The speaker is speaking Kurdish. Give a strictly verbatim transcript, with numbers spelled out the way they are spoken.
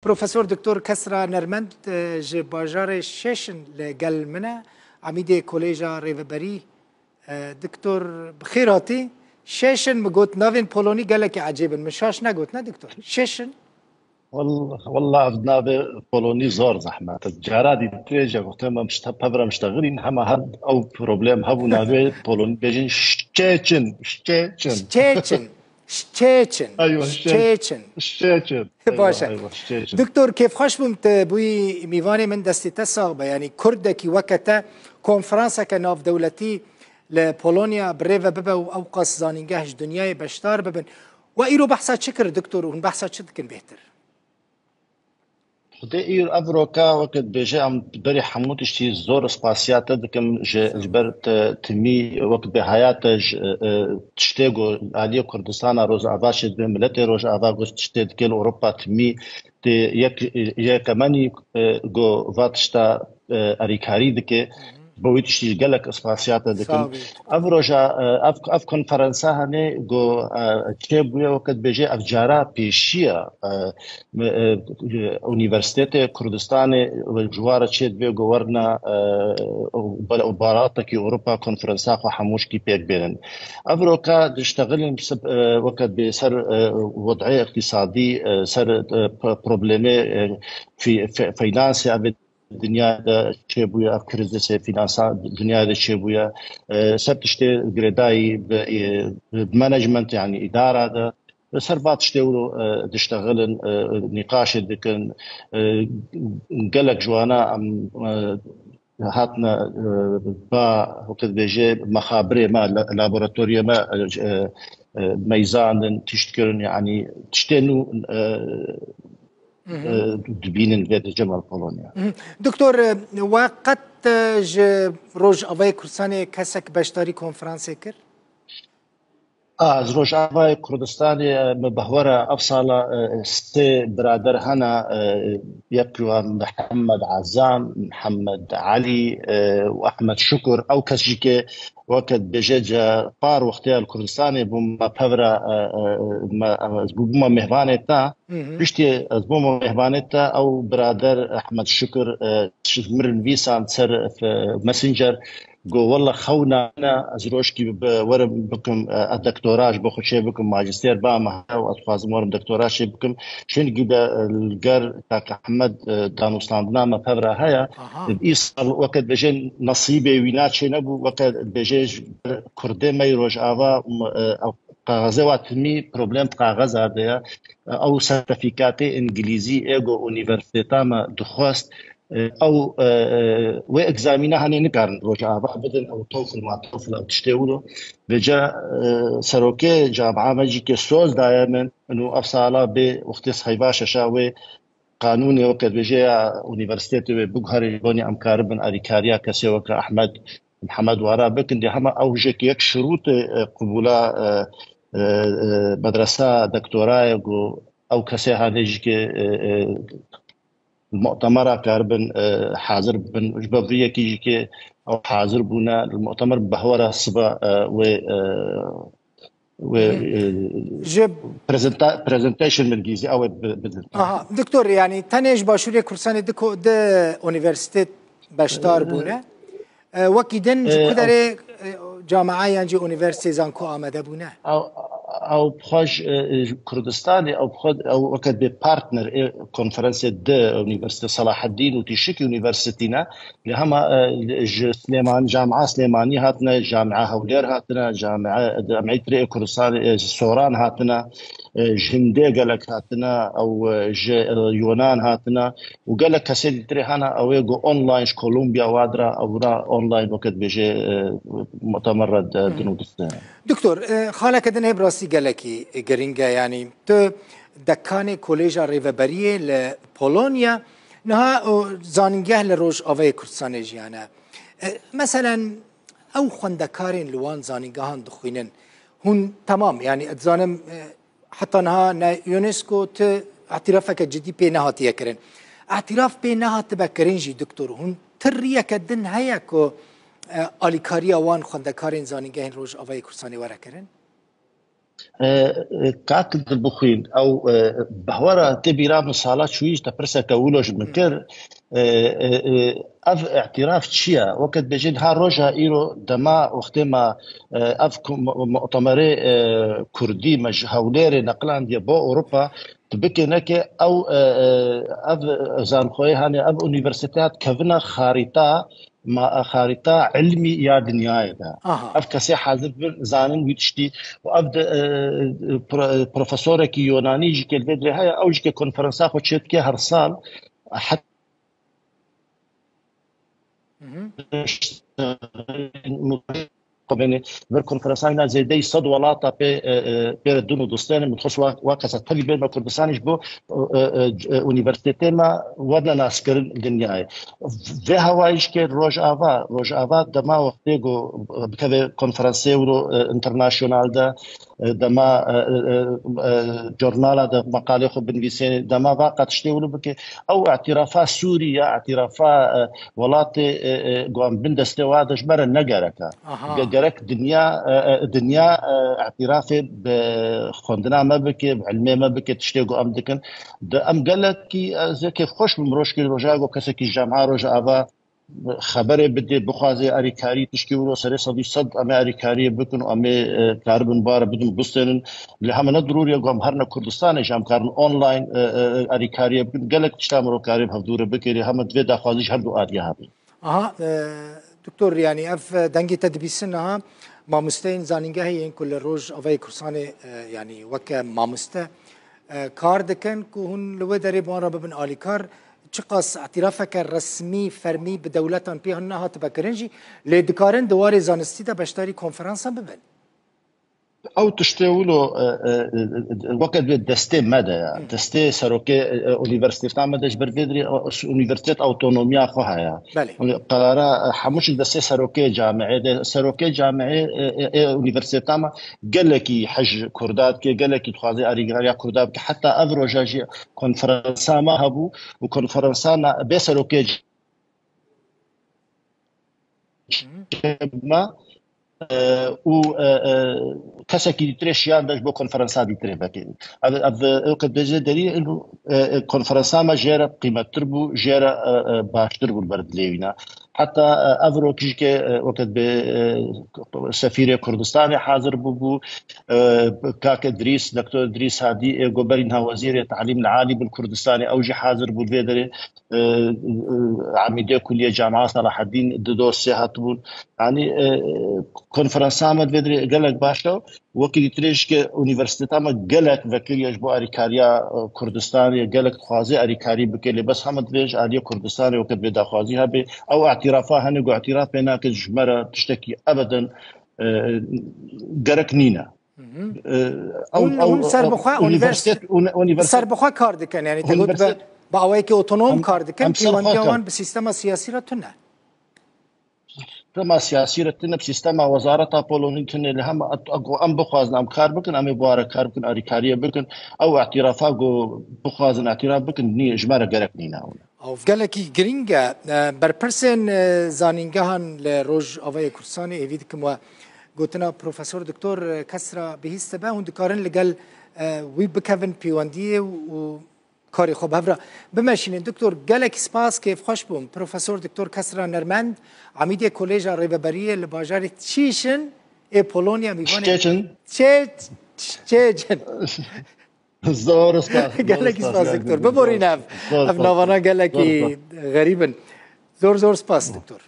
Profesor Doktor Kesra Nermend, e, ji bajarê Şêşin li gel min e, Amîdê Koleja Rêveberî. E, Doktor, bi xêr hatî. Şêşin, min got, navên polonî gelekî ecêb in. Min şaş negot, ne Doktor? Şêşin. Wall-, wallah, ev navê polonî zor zehmet e. Cara dîtirê jî gote me mişte-, pevre miştexilîn, hema her ew problem hebû navê polonî bêjin Şçêçin, Şçêçin. Şçêçin. Şçêçin. Eywa, Şçêçin. Şçêçin. Baş e. Eywa, eywa, Şçêçin. Doktor, kêfxweş bûm tu bûyî mîvanê min, destê te sax be. Yanî Kurdekî weke te konferanseke navdewletî li Polonya bi rê ve bibe û ewqas zanîngeh ji dinyayê beşdar bibin. We îro behsa çi kir, Doktor, û hûn behsa çi dikin bêhtir? Xwedê îro ev roka weke dibêje em berî hemû tiştî zor spasiya te dikim ji, ji ber te timî wek bê haya te ji, e, e, tiştê ku aliyê Kurdistana Rojava çê dibe, miletê Rojava ku tiştê dike li Ewropa timî tê yek, yek temenî, e, ku va tişta, e, erîkarî dike. Bo wî tiştî gelek spasiya te dikim. Sağ ol. Ev roja, e, ev, ev konferansa hene ku, e, çêbûye weke dibêje ev cara pêşiya, e, me, e, Unîversîtetê Kurdistanê ji wa re çê dibe ku werna, e, bal-, balatekî Ewropa konferansa xwe hemûşkî pêk bênin. Ev roka diştexilin sib-, e, weke dibê ser, e, wed'ê iqtîsadî, e, ser, e, p-, problemê, e, fî-, fe-, feynansê ev dinya de çêbûye, ev krizê finansa dinya de çêbûye. E, ser tiştê girêdayî bi, e, bi management, yanî îdara de, li ser va tiştê wilo, e, diştexilin, e, nîqaşê dikin. E, gelek ji wana em, e, hatine, e, ba, weke dibêje, mexabirê me, la-, laboratoriyê me, e, e, meyzandin, tişt kirin, yanî tiştê nû, e, e, dibînin vê di Cemal Polonya. Mhm. Doktor, e, we qet, e, ji Rojavayê Kurdistanê kesek beşdarî konferansê kir? A, ez Rojavayê Kurdistanê, e, me behwera ev sala, e, sê birader hene, e, yek wa Mihemed Azam, Mihemed Elî, e, û Ehmed Şukur. Ew kes jî ke weke dibêje ca par wextê li Kurdistanê bûm, me pevra, e, e, me, ez bûbûma mêvanê te. Hı hı. Piştî ez bûma mêvanê te, ew birader Ehmed Şukur, e, ji min re nivîsand ser, e, Messenger. Got, "Wella xewna min e, ez rojkî bi, werim bikim, e, ez doktora ji bo xwe çê bikim, majîster ba me heye û ez dixwazim werim doktora çê bikim." Çunkî de, e, li gel Kak Ehmed, e, danûstandina me pevra heye. Aha. Îsal weke dibêje nesîbê wî na çê nebû, weke dibêje ji ber Kurdê me yê Rojava, e, ew kaxezê wa timî problem di kaxeza de ye. E, ew sertîfîkatê îngilîzî ê ku unîversîteta me dixwest, e, ew, e, e, wê egzamîna henê nikarin Rojava bidin, ew TOEFL ma TOEFL ew tiştê wilo. Vêca, e, serokê camia me jî ke soz daye min, û ev sala bê wextê seyva şeşa wê qanûnê weke dibêje ya unîversîtetê wê biguherê, ji bonî em karibin alîkariya kesê weke Ehmed Mihemed Wara bikin. Dê hema ew jêk yek şirûtê, e, qibûla, e, e, e, medresa doktorayê ku ew kesê hanê jî ke, e, e, mu'temera karibin, e, hazir bin. Ji ber vî yekî jî ke ew hazir bûne, li mu'temer behwera siba, e, wê, e, wê, Hı. e, Ji presenta-, presentation min gîzî ew ê bi-, bidin. Aha, doktor, yanî tenê ji Başûrê Kurdistanê di ko-, di unîversîtê beşdar bûne. E, wekî din ji E, ku derê, e, camia yan jî unîversîtê zanko amade bûne? Ew, ew bi xwe ji, e, ji Kurdistanê, ew bi xwe, ew weke dibê partner ê konferansê di unîversîtê Selahaddîn û tîşikî unîversîtî ne. Lê hema, e, ji Silêman-, Camia Silêmanî hatine, Camia Hewlêr hatine, Camia, Camia Tirê Kurdistan, e, Soran hatine, e, ji Hindê gelek hatine, ew, e, ji, e, Yonan hatine û gelek kesê dîtirê hene, ew ê ku online ji Kolombiya wa dira, ew ra online weke dibêje, e, mu'temer re, e, Hı. dinûdistine. Doktor, e, xaleke din hê bi rastî gelekî girîng e, yanî tu dekanê Koleja Rêveberiyê li Polonya, niha o zanîngeh li Rojavayê Kurdistanê jiyane. E, meselen, ew xwendekarên li wan zanîngehan dixwînin, hûn temam, yanî, ez dizanim, e, heta niha ne UNESCO tu îtirafeke cidî pê nehatiye kirin. Îtiraf pê nehatibe kirin jî, doktor, hûn tu riyeke din heye ku, e, alîkariya wan xwendekarên zanîngehên Rojavayê Kurdistanê were kirin? E, e, kak Dilbixwîn, ew, e, behwera tê bîra min sala çûyî ji te pirseke wilo ji min kir. E, e, e, ev îtiraf çi ye? Weke dibêjin ha roja îro dema wextê me, e, ev ku-, mu-, mutemerê, e, kurdî me ji Hewlêrê neqilandiye bo Ewropa, tu bikê neke ew, e, e, ev zanxweyê, hanê ev unîversîteya dikevine xarîta ma xarîta ilmî ya dinyayê de. Aha. Ev kesê hazir bin zanin wî tiştî û ev de, e, pro-, profesorekî Yonanî jî ke li vê dirê heye, ew jî ke konferansa xwe çêdike her sal, het-, Mhm. xwe bênê, vir konferansa hîna zêdeyî sed welata pê, e, e, pê re din û distêne, min xwest wa, wa kesa tevî bême Kurdistanê ji bo, e, e, e, unîversîtetê me werne naskirin dinyayê. Vê hawayî jî ke Rojava, Rojava dema wextê ku bikeve konferansê wilo, e, internasyonal de, e, dema, e, e, e, jornala de meqalê xwe binivîsê, dema va qe tiştê wilo bike, ew îtîrafa Sûrî ya, îtîrafa, e, welatê, e, e, ku em bin destê wa de ji me re ne gerek e. Aha. Ge-, gerek dinya, e, e, dinya, e, îtîrafê bi xwendina me bike, bi ilmê me bike, tiştê ku em dikin. Di em gelekî, ez ê kêfxweş bim rojkê roja ku kesekî ji cema Rojava xeberê bidê, bixwaze alîkarî tiştê wilo serê sedî sed em ê alîkariyê bikin û em ê, e, karibin bare bidin bistênin. Lê heme ne dirûrî ye ku em herne Kurdistanê jî em karin online, e, e, alîkariyê bikin. Gelek tişta mirov karê bi hevdû re bikê, lê heme divê daxwazî ji her du aliyê hebe. Aha, e, doktor, yanî ev, e, dengê te dibîsin niha mamosteyên zanîngehê yên ku li Rojavayê Kurdistanê, e, yanî weke mamoste, e, kar dikin ku hûn li wê derê bi wan re bibin alîkar, çiqas îtîrafeke resmî, fermî bi dewletan pê hatibe kirin jî, lê dikarin di warê zanistî de beşdarî konferansan bibin. Ew tiştê wilo, e, e, e, weke divê destê me de ye. Destê serokê, e, e, unîversîteta me de ji ber vê dirê, e, unîversîtet awtonomiya xwe heye. Belê. Qerara, e, hemû şik destê serokê camiê de. Serokê camiê, e, e, e, unîversîteta me gelekî hej Kurda dike, gelekî dixwaze arîgariya Kurda bike. Heta ev roja jî konferansa me hebû û konferansa na-, bê serokê me, e, û, e, e, kesekî dîtirê şiyan de ji bo konferansa dîtirê vekirî. Ev, ev, ew qe bêje derî, e, e, konferansa me jê re qîmettir bû, jê re, e, e, baştir bû li ber dilê wîna. Heta, e, ev rokî jî ke, e, weke be, e, sefîrê Kurdistanê hazir bûbû, e, kak Idrîs, doktor Idrîs Hadî, ê ku berî niha wezîrê talîm li alî bû li Kurdistanê, ew jî hazir bû li vê derê. E, e, Amîdê Kulîyê Camia Selahaddîn di dosyê hatibûn. Yanî, e, konferansa me di vê dirê gelek baş e. Wekî dîtirê jî ke unîversîteta me gelek vekiriye ji bo alîkariya, e, Kurdistanê, gelek dixwaze alîkarî bike, lê bes heme divê ji aliyê Kurdistanê weke divê daxwazî hebe. Ew îtîrafa hene ku îtîraf pê nake ji me re tiştekî ebeden, e, gerek nîne. E, ew, Hûn, ew, hûn serbixwe unîversîtet, unîvers-, uni-, unîversîtet, serbixwe kar dikin, yanî te got be, unîversîtet, bi awayekî otonom em, kar dikin, em serbixwe pêwendiya kar. Wan bi sîstema siyasî re tune. Sîstema siyasî re tune, bi sîstema wezareta polonî tune, lê hema et-, ku em bixwazin, em kar bikin, em ê bi wan re kar bikin, alîkariyê bikin. Ew îtîrafa ku bixwazin îtîraf bikin, nî-, ji me re gerek nîne. Ew gelekî girîng e. E, berpirsên, e, zanîngehan li Rojavayê Kurdistanê hêvî dikim we gotina Profesor Doktor Kesra bihîst be, hûn dikarin li gel, e, wî bikevin pêwendiyê û karê xwe bi hev re bimeşînin. Doktor, gelekî spas, kêfxweş bûm. Profesor Doktor Kesra Nermend, Amîdê Koleja Rêveberiyê li bajarê Çîşin ê Polonya, mîvanê Szczecin. Çê-, Çêcin. Zor spas. Gelekî spas, doktor. Biborîne ev. Ev navana gelekî xerîb in. Zor, zor spas, doktor.